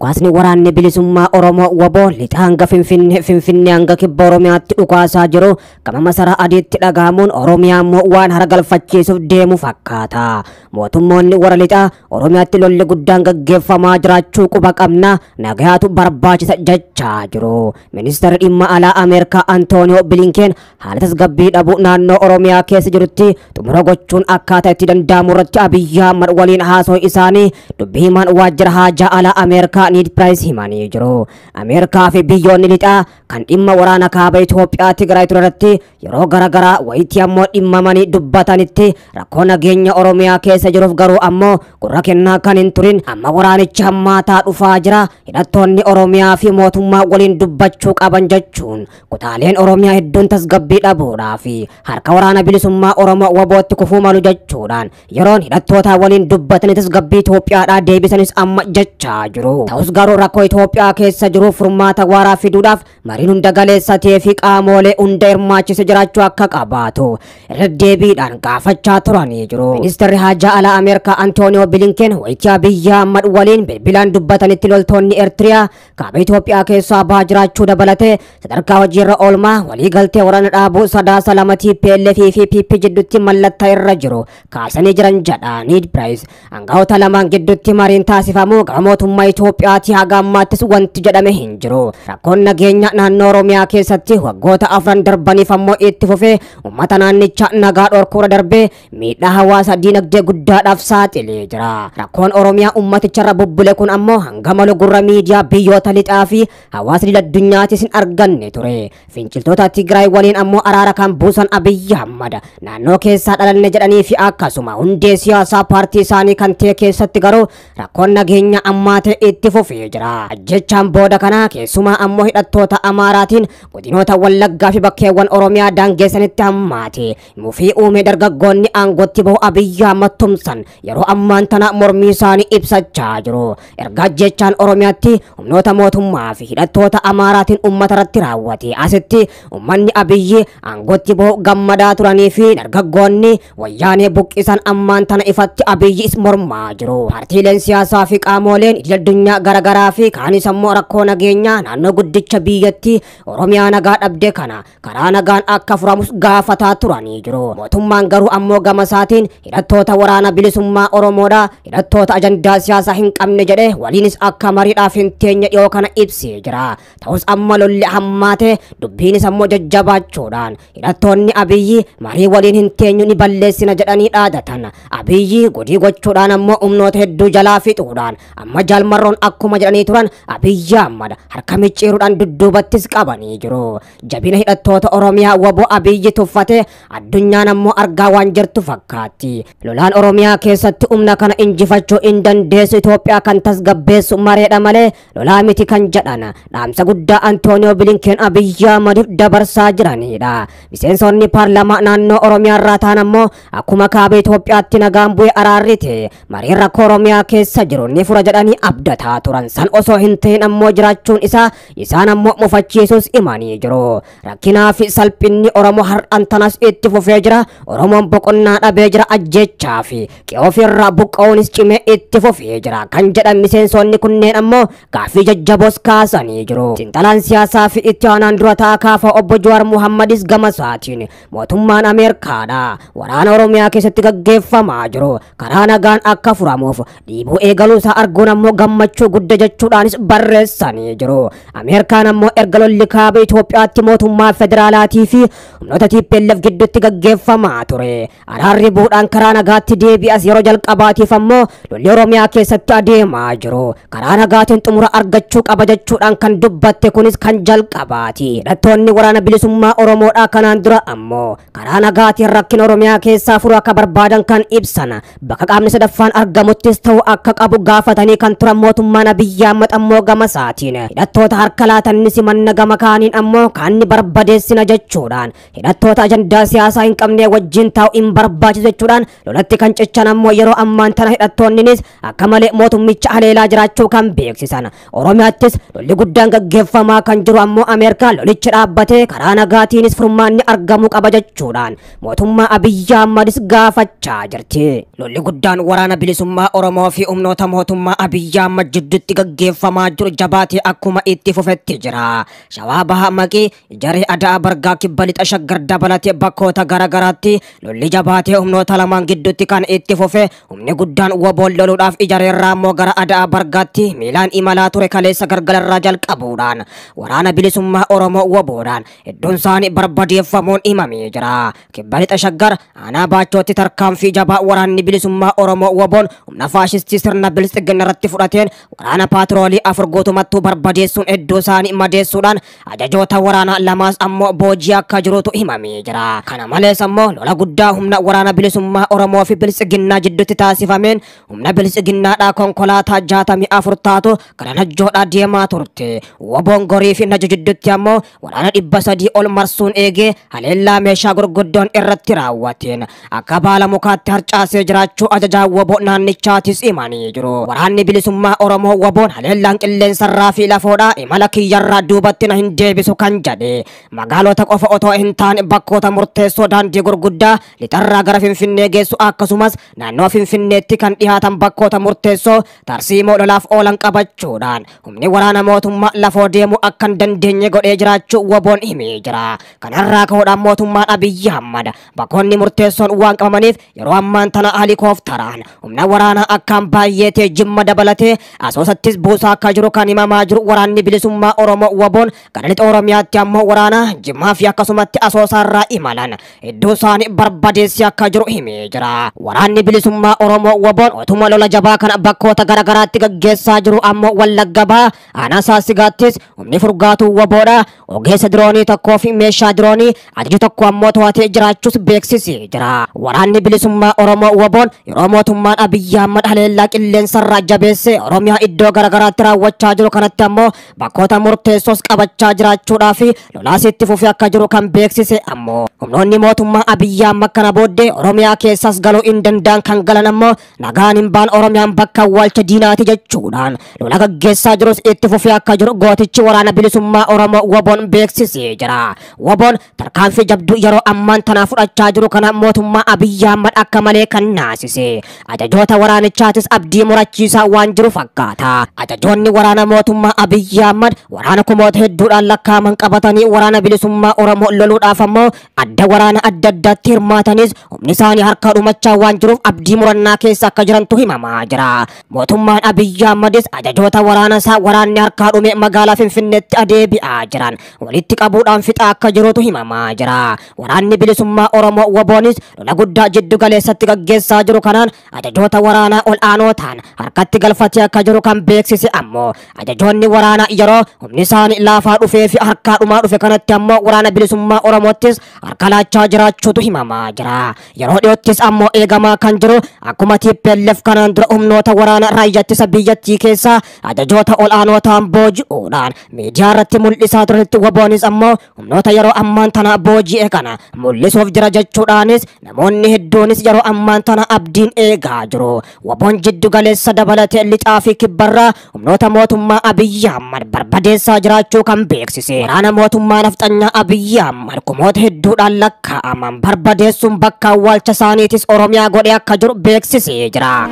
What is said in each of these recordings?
Dhukaasni waraanni bilisummaa Oromoo WBO lixa hanga Finfinnee, Finfinnee hanga kibba Oromiyaatti dhukaasaa jiru gama masaraa adiitti dhagahamuun Oromiyaa immoo waan haragalfachiisuuf deemu fakkaata. Mootummoonni warra lixaa Oromiyaatti lolli guddaan gaggeeffamaa jiraachuu quba qabna, nagayaatu barbaachisa jechaa jiru. Ministeerri dhimma alaa Ameerikaa Antooniyoo Bilinken haala tasgabbii dhabuu naannoo Oromiyaa keessa jirutti xumura gochuun akkaataa itti danda'amu irratti Abiyyi Ahmad waliin haasoo isaanii dubbii himaan waajjira haajaa alaa Ameerikaa Need Price himanii jiru. Ameerikaa fi biyyoonni lixaa kan dhimma waraana kaaba Itoophiyaa Tigraay ture irratti yeroo garaagaraa wayitii ammoo dhimmamanii dubbatanitti rakkoo nageenya Oromiyaa keessa jiruuf garuu ammoo gurra kennaa kan hin turin amma waraanichi hammaataa dhufaa jira. Hidhattoonni Oromiyaa fi mootummaa waliin dubbachuu qaban jechuun kutaaleen Oromiyaa hedduun tasgabbii dhabuudhaa fi harka waraana bilisummaa Oromoo WBOtti kufuu malu jechuudhaan yeroon hidhattoota waliin dubbatanii tasgabbii Itoophiyaadhaa deebisanis amma jechaa jiru. Ta'us garuu rakkoo Itoophiyaa keessa jiru furmaata waaraa fiduudhaaf mariin hunda galeessa ta'ee fi qaamolee hunda hirmaachise jiraachuu akka qabaatu irra deebiidhaan gaafachaa turanii jiru. Ministeerri haajaa alaa Ameerikaa Antooniyoo Bilinken wayitii Abiyyi Ahmad waliin bilbilaan dubbatanitti loltoonni Eertiriyaa kaaba Itoophiyaa keessaa bahaa jiraachuu dabalatee sadarkaa hojiirra oolmaa waliigaltee waraana dhaabuu 3-2 TPLF fi PP jidduutti mallattoo irra jiru kaasanii jiran jedha Need Price. Aangawoota lamaan gidduutti mariin taasifamu gama mootummaa Itoophiyaatti haga ammaattis wanti jedhame hin jiru. Rakkoon nageenya naannoo Oromiyaa keessatti waggoota 4 darbaniif ammoo itti fufee uummata naannichaa nagaa dhorkuura darbee miidhaa hawaasa diinagdee guddaadhaaf saaxilee jira. Rakkoon Oromiyaa uummaticharra bubbule kun ammoo hanga malu gurra miidiyaa biyyoota lixaa fi hawaasa addunyaattis hin arganne ture. Finciltoota Tigraay waliin ammoo araara kan buusan Abiyyi Ahmad naannoo keessaa dhalanne jedhanii fi akkasuma hundee siyaasaa paartii isaanii kan ta'e keessatti garuu rakkoon nageenya ammaa ta'e itti fufee jira. Ajjechaan booda kana keessumaa ammoo hidhattoota Amaaraatiin godinoota Wallaggaa fi bakkeewwan Oromiyaa daangeessanitti hammaate. Mufii uume dargaggoonni aangootti bahu Abiyyi Ahmad tumsan yeroo ammaan tana mormii isaanii ibsachaa jiru. Erga ajjechaan Oromiyaatti humnoota mootummaa fi hidhattoota Amaaraatiin uummata irratti raawwate asitti uummanni Abiyyi aangootti bahu gammadaa turanii fi dargaggoonni wayyaanee buqqisan ammaan tana ifatti Abiyyis mormaa jiru. Paartiileen siyaasaa fi qaamoleen idil addunyaa garaagaraa fi kaanis ammoo rakkoo nageenyaa naannoo guddicha biyyattii Oromiyaa nagaa dhabde kana karaa nagaan akka furamus gaafataa turanii jiru. Mootummaan garuu ammoo gama isaatiin hidhattoota waraana bilisummaa Oromoodha hidhattoota ajandaa siyaasaa hin qabne jedhee waliinis akka mariidhaaf hin teenye dhiyoo kana ibsee jira. Ta'us amma lolli hammaate dubbiinis ammoo jajjabaachuudhaan hidhattoonni Abiyyi marii waliin hin teenyu ni balleessina jedhanii dhaadatan. Abiyyi godii gochuudhaan ammoo humnoota hedduu jalaa fixuudhaan amma jaalmarroon akkuma jedhanii turan Abiyyi Ahmad harka micciiruudhaan dudduubattis qabanii jiru. Jabina hidhattoota Oromiyaa WBO Abiyyi tuffate addunyaan ammoo argaa waan jirtu fakkaatti. Lolaan Oromiyaa keessatti humna kana injifachuu hin dandeessu Itoophiyaa kan tasgabbeessu mareedha malee lolaa miti kan jedhan dhaamsa guddaa Antooniyoo Bilinken Abiyyi Ahmadiif dabarsaa jiranidha. Miseensonni paarlaamaa naannoo Oromiyaa irraa ta'an ammoo akkuma kaaba Itoophiyaatti nagaan bu'e araarri ta'e mariin rakkoo Oromiyaa keessa jiru ni fura jedhanii abdataa turan. San osoo hin ta'in ammoo jiraachuun isaa isaan ammoo mufachiisuus himanii jiru. Rakkinaa fi salphinni Oromoo har'an tanas itti fufee jira. Oromoon boqonnaa dhabee jira ajjechaa fi qe'oo ofirraa buqqa'uunis cimee itti fufee jira kan jedhan miseensonni kunneen ammoo gaaffii jajjaboos kaasanii jiru. Xiinxalaan siyaasaa fi itti aanaan dura ta'aa kaafa obbo Jawaar Muhammadis gama isaatiin mootummaan Ameerikaadha waraana Oromiyaa keessatti gaggeeffamaa jiru karaa nagaan akka furamuuf dhiibuu eegaluu isaa arguun ammoo gammachuu guddaa jechuudhaanis barreessanii jiru. Ameerikaan ammoo erga lolli kaaba Itoophiyaatti mootummaa federaalaatii fi humnoota TPLF gidduutti gaggeeffamaa ture. Araarri bu'uudhaan karaa nagaatti deebi'as yeroo jalqabaatiif ammoo lolli Oromiyaa keessatti adeemaa jiru. Karaa nagaatiin xumura argachuu qaba jechuudhaan kan dubbatte kunis kan jalqabaati. Hidhattoonni waraana bilisummaa Oromoodhaa kanaan dura ammoo karaa nagaatiin rakkina Oromiyaa keessaa furuu akka barbaadan kan ibsan bakka qaamni sadaffaan argamuttis ta'uu akka qabu gaafatanii kan turan mootummaan Abiyyi Ahmad ammoo gama isaatiin hidhattoota harka laatan simanna gama kaaniin ammoo kaanni barbadeessina jechuudhaan hidhattoota ajandaa siyaasaa hin qabne wajjin taa'u hin barbaachisu jechuudhaan lolatti kan cichan ammoo yeroo ammaan tana hidhattoonninis akka malee mootummicha haleelaa jiraachuu kan beeksisan. Oromiyaattis lolli guddaan gaggeeffamaa kan jiru ammoo Ameerikaa lolichi dhaabbatee karaa nagaatiinis furmaanni argamuu qaba jechuudhaan mootummaa Abiyyi Ahmadis gaafachaa jirti. Lolli guddaan waraana bilisummaa Oromoo fi humnoota mootummaa Abiyyi Ahmad jidduutti jidduutti gaggeeffamaa jiru jabaatee akkuma itti fufetti jira. Shawaa Bahaa Maqii, Ijaree Adaa Bargaa, Kibba Lixa Shaggar dabalatee bakkoota garaagaraatti lolli jabaatee humnoota lamaan gidduutti kan itti fufe. Humni guddaan WBOn loluudhaaf Ijareerraa immoo gara Adaa Bargaatti miilaan imalaa ture kaleessa gargalarraa jalqabuudhaan waraana bilisummaa Oromoo WBOdhaan hedduun isaanii barbadeeffamuun himamee jira. Kibba Lixa Shaggar aanaa Baachootti tarkaanfii jabaa waraanni bilisummaa Oromoo WBOn humna faashistii sirna bilxiginna irratti fudhateen waraana paatroolii 4 guutumattuu barbadeessuun hedduu isaanii madeessuudhaan ajajoota waraanaa lamaas ammoo boojii akka jirutu himamee jira. Kana malees ammoo lola guddaa humna waraana bilisummaa Oromoo fi bilxiginnaa jidduutti taasifameen humna bilxiginnaadhaa konkolaataa 64 taatu gara Najjoodhaa deemaa turte. WBOn Gorii fi Najjo jidduutti ammoo waraana 300 ol marsuun eegee haleellaa meeshaa gurguddoon irratti raawwateen akka baala mukaatti harcaasee jiraachuu ajajaa WBO naannichaatis himanii jiru. Waraanni bilisummaa Oromoo WBOn haleellaan qilleensarraa fi lafoodhaa imala kiyyarraa duubatti na hin deebisu kan jedhe magaalota qofa otoo hin taane bakkoota murteessoo daandii gurguddaa lixarraa gara Finfinnee geessu akkasumas naannoo Finfinneetti kan dhihaatan bakkoota murteessoo tarsiimoo lolaaf oolan qabachuudhaan humni waraana mootummaa lafoo deemuu akka hin dandeenye godhee jiraachuu WBOn himee jira. Kanarraa ka'uudhaan mootummaan Abiyyi Ahmad bakkoonni murteessoon waan qabamaniif yeroo ammaan tana helikoophteraan humna waraanaa akkaan baay'eetee Jimma dabalatee Asoosattis buusaa akka jiru kan himamaa jiru waraanni bilisummaa Oromoo WBOn gara lixa Oromiyaatti ammoo waraana Jimmaa fi akkasumatti Asoosaarraa imalan hedduu isaanii barbadeessee akka jiru himee jira. Waraanni bilisummaa Oromoo WBOn otuma lola jabaa kana bakkoota garaagaraatti gaggeessaa jiru ammoo Wallagga Bahaa aanaa Saasigaattis humni furgaatuu WBOdha ogeessa diroonii tokkoo fi meeshaa diroonii ajaji tokko ammoo to'atee jiraachuus beeksisee jira. Waraanni bilisummaa Oromoo WBOn yeroo mootummaan Abiyyi Ahmad haleellaa qilleensarraa jabeessee Oromiyaa iddoo garaagaraatti raawwachaa jiru kanatti ammoo bakkoota murteessoos qabachaa jiraachuudhaa fi lolaas itti fufee akka jiru kan beeksise ammoo humnoonni mootummaa Abiyyi Ahmad kana booddee Oromiyaa keessas galuu hin danda'an kan galan ammoo nagaan hin baan Oromiyaan bakka awwaalcha diinaati jechuudhaan lola gaggeessaa jirus itti fufee akka jiru gootichi waraana bilisummaa Oromoo WBOn beeksisee jira. WBOn tarkaanfii jabduu yeroo ammaan tanaa fudhachaa jiru kana mootummaa Abiyyi Ahmad akka malee kan naasise ajajoota waraanichaatis abdii murachiisaa waan jiru fakkaata. Ajajoonni waraana mootummaa Abiyyi Ahmad waraana kumoota hedduudhaan lakkaa'aman qabatanii waraana bilisummaa Oromoo loluudhaaf ammoo adda waraana adda addaatti hirmaatanis humni isaanii harka dhumachaa waan jiruuf abdii murannaa keessa akka jirantu himamaa jira. Mootummaan Abiyyi Ahmadis ajajoota waraana isaa waraanni harkaa dhume magaalaa Finfinneetti adeebi'aa jiran walitti qabuudhaan fixaa akka jirutu himamaa jira. Waraanni bilisummaa Oromoo WBOnis lola guddaa jiddu galeessatti gaggeessaa jiru kanaan ajajoota waraanaa ol aanoo ta'an harkatti galfatee akka jiru kan beeksise ammoo ajajoonni waraanaa yeroo humni isaanii laafaa dhufee fi harkaa dhumaa dhufe kanatti ammoo waraana bilisummaa Oromoottis harka laachaa jiraachuutu himamaa jira. Yeroo dhiyoottis ammoo eegamaa kan jiru akkuma TPLF kanaan dura humnoota waraana raayyaa ittisa biyyattii keessaa ajajoota ol aanoo ta'an booji'uudhaan miidiyaa irratti mul'isaa turanitti WBOnis ammoo humnoota yeroo ammaan tana booji'e kana mul'isuuf jira jechuudhaanis namoonni hedduunis yeroo ammaan tana abdiin eegaa jiru. WBOn jiddu galeessa dabalatee lixaa fi kibbarraa humnoota mootummaa Abiyyi Ahmad barbadeessaa jiraachuu kan beeksise. Waraana mootummaa nafxanyaa Abiyyi Ahmad kumoota hedduudhaan lakkaa'aman barbadeessuun bakka awwaalcha isaaniitis Oromiyaa godhee akka jiru beeksisee jira.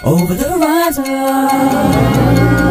Over the horizon.